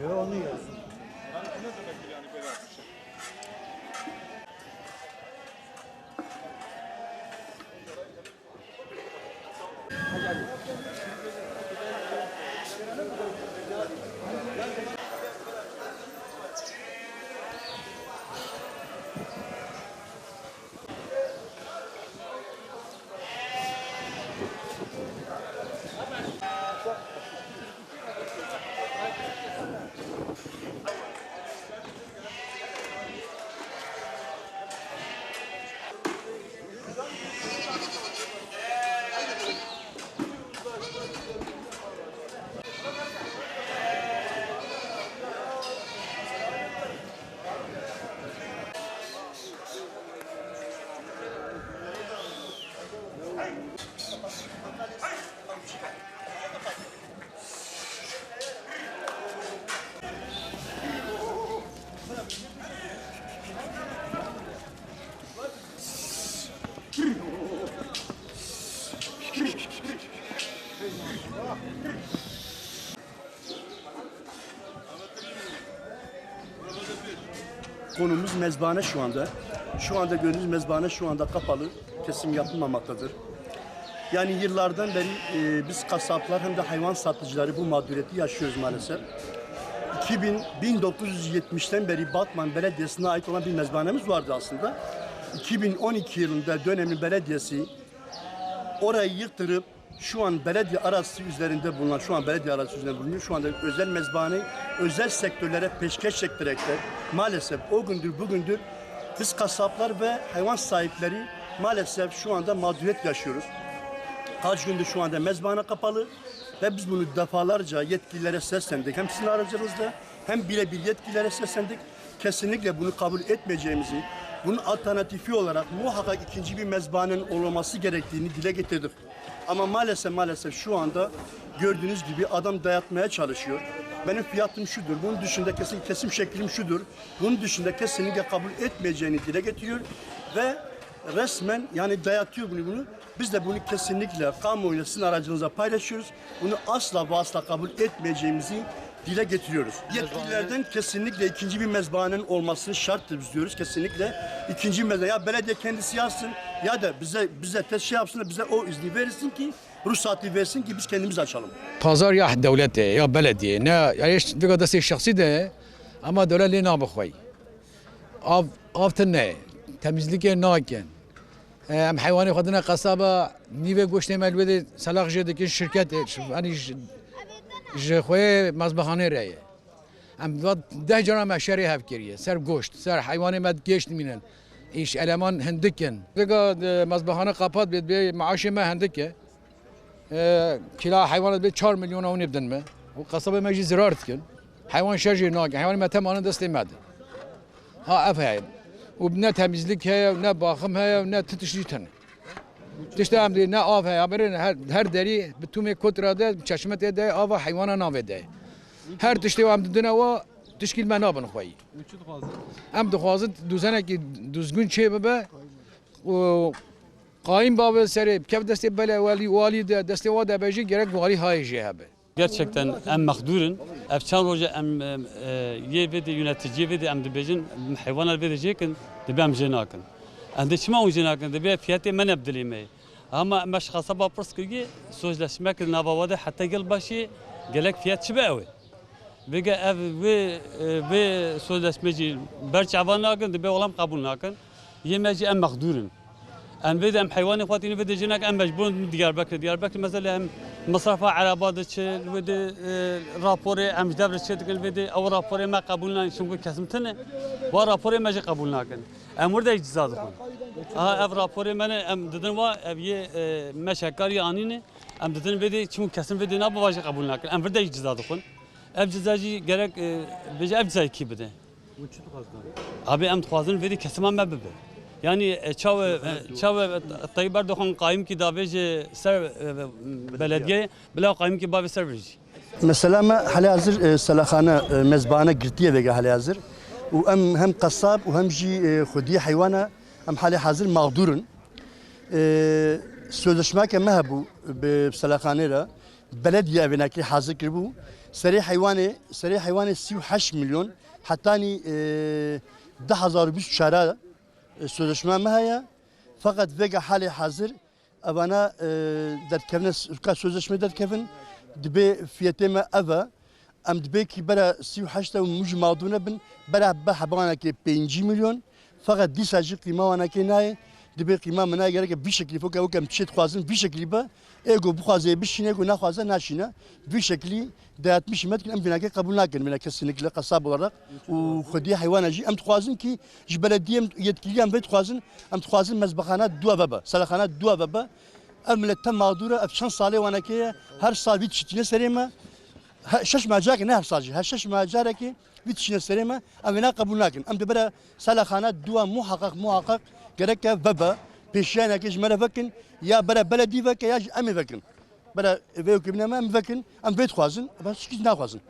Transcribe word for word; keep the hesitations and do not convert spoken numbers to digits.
Yo, onu yazsın. Konumuz mezbahane şu anda. Şu anda gördüğünüz mezbahane şu anda kapalı. Kesim yapılmamaktadır. Yani yıllardan beri, e, biz kasaplar hem de hayvan satıcıları bu mağduriyeti yaşıyoruz maalesef. iki bin, bin dokuz yüz yetmişten beri Batman Belediyesi'ne ait olan bir mezbahanemiz vardı aslında. iki bin on iki yılında dönemin belediyesi orayı yıktırıp şu an belediye arazisi üzerinde bulunan, şu an belediye arazisi üzerinde bulunuyor. Şu anda özel mezbahaneyi özel sektörlere peşkeş çektirekte maalesef o gündür bugündür biz kasaplar ve hayvan sahipleri maalesef şu anda mağduriyet yaşıyoruz. Kaç gündür şu anda mezbahane kapalı ve biz bunu defalarca yetkililere seslendik. Hem sizin aracınızla hem birebir yetkililere seslendik. Kesinlikle bunu kabul etmeyeceğimizi, bunun alternatifi olarak muhakkak ikinci bir mezbahanenin olması gerektiğini dile getirdik. Ama maalesef, maalesef şu anda gördüğünüz gibi adam dayatmaya çalışıyor. Benim fiyatım şudur, bunun dışında kesin kesim şeklim şudur, bunun dışında kesinlikle kabul etmeyeceğini dile getiriyor ve resmen yani dayatıyor bunu, bunu. Biz de bunu kesinlikle kamuoyuyla sizin aracınızla paylaşıyoruz. Bunu asla ve asla kabul etmeyeceğimizi dile getiriyoruz. Yetkililerden kesinlikle ikinci bir mezbahanenin olmasını şarttır biz diyoruz. Kesinlikle ikinci bir mezbahane. Ya belediye kendisi yazsın ya da bize, bize te-, şey yapsın da bize o izni verilsin ki, ruhsatı versin ki biz kendimiz açalım. Pazar ya dewletê ya belediyê ne ya hiç vêga destê şexsî de ye, ama dewlet lê nabe xwey. Av, av tune ye, temizlîkê nakin. E, em heywanê xwe dine qesaba, nîvê goştê me li wê dê selax jê dikin şirketê, ji, yanî ji, ji xweyê mezbahanê re ye. Em va deh cara me şerê hev kiriye, ser goşt, ser heywanê me geş dimînin. Îş eleman hindik in. Vêga, e, mezbahane qapat bê, bê maaşê me hindik e. E, kîla heywana bê çar milyona hûn ê bidin me. Û qesabê me jî zirar dikin. Heywan şer jê nakin. Heywanê me temanin destê me de. Ha, ev heye. Û ne temizlik heye, ne baxim heye, ne ti tiştî tune. Tiştê em dê ne av heye, abirin her, her derî bi tûmê kotra de, çeşme tê de, ava heywana navê de. Her tiştê em didine wa, tişkî li me nabin xweyî. Em dixwazin düzenekî düzgün çê bibe û qayîm babe serê, bikeve destê bele welî, walî de, destê wa de be jî gerek walî hayê jê hebe. Gerçekten em mexdûr in. Ev çend roj e em, em, e, yê vê de yöneticiyê vê de em dibêjin, heywana vê de jê kin, dibe em jê nakin. Em dê çima hûn jê nakin? Dibe fiyetê me ne bi dilê me ye. Ama me ji xesaba pirs kiriye, sözleşmek nava we de heta yılbaşı gerek fiyet çi be ew ê. Vêga ev vê, e, vê sözleşme jî ber çavan nakin, dibe olam qebûl nakin. Yê me jî em mexdûr in. Em vê de em heywanê xwe tînin vê de jinek em mecbûr in Diyarbekir. Diyarbekir mesela em misrafa ereba diçe, li wê de, e, raporê em ji dev re çê dikin, vê de ew raporê me qebûl nakin, çunku kesim tune. Wa raporê me jî qebûl nakin. Em wir de jî ciza dixwin. Aha ev raporê me ne, em didin wa, ev yê, e, me şekarî anîne. Em didin vê de, çimû kesin vê de nabe, va jî qebûl nakin. Em vir de jî ciza dixwin. Ev ciza jî gerek, e, bêje ev cizayê kî bide. Hûn çi dixwazin? Abi em dixwazin vê de kesima me bibe. Yanî, e, çawe, e, çawe Tayyip Erdogan qayimkî davêje ser, e, belediyeyê, bila qayimkî bavê ser vir jî. Mesela me hale hazir, e, selaxane, e, mezbahane girtiye vêga hale hazir. Û em hem qesab û hem jî, e, xwediyê heywana em hale hazir mağdur in. E, sözleşmeke me hebû bi selaxanê re. Belediye ev wênekê hazir kiribû. Serê heywanê, serê heywanê sî û heşt milyon, hetanî, e, du hezar û bîst û çar e, sözleşme me heye. Feqet vêga halê hazir evana, e, derdikevine s-, ka sözleşme derdikevin, dibê fiyetê me ev e. Em dibê kî bera sî û heşt e û muj mağdûr nebin, bera be hebanekê pêncî milyon. Feqet dîsa jî qîma wanekê nayê. Dibê qîma min nayê, gereke vî şeklî foke weke em çi dixwazin vî şeklî be. Ê ku bixwaze bişîne, ê ku naxwaze naşîne. Vî şeklî dayatmişî me dikin, em vênekê qebûl nakin, vêneke sinikli qesab olarak û xwediyê heywana jî. Em dixwazin kî ji belediyê em yetkilî em vê dixwazin, em dixwazin mezbexana dua vebe, selaxana dua vebe. Ev millet te mağdûr e, ev çend salê wanekê ye, her sal vî tiştîne serê me. He, şeş meha carekê, ne her sal jî, her şeş meha carekê vî tiştîne serê me, em vêna qebûl nakin. Em dê bere selaxana dua muhaqqaq, muhaqqaq gereke vebe, pêşiyanekê ji me re vekin, ya bere beledî veke, ya jî em ê vekin. Bere vê yekê bine me, em vekin, em vê dixwazin, başka hiç naxwazin.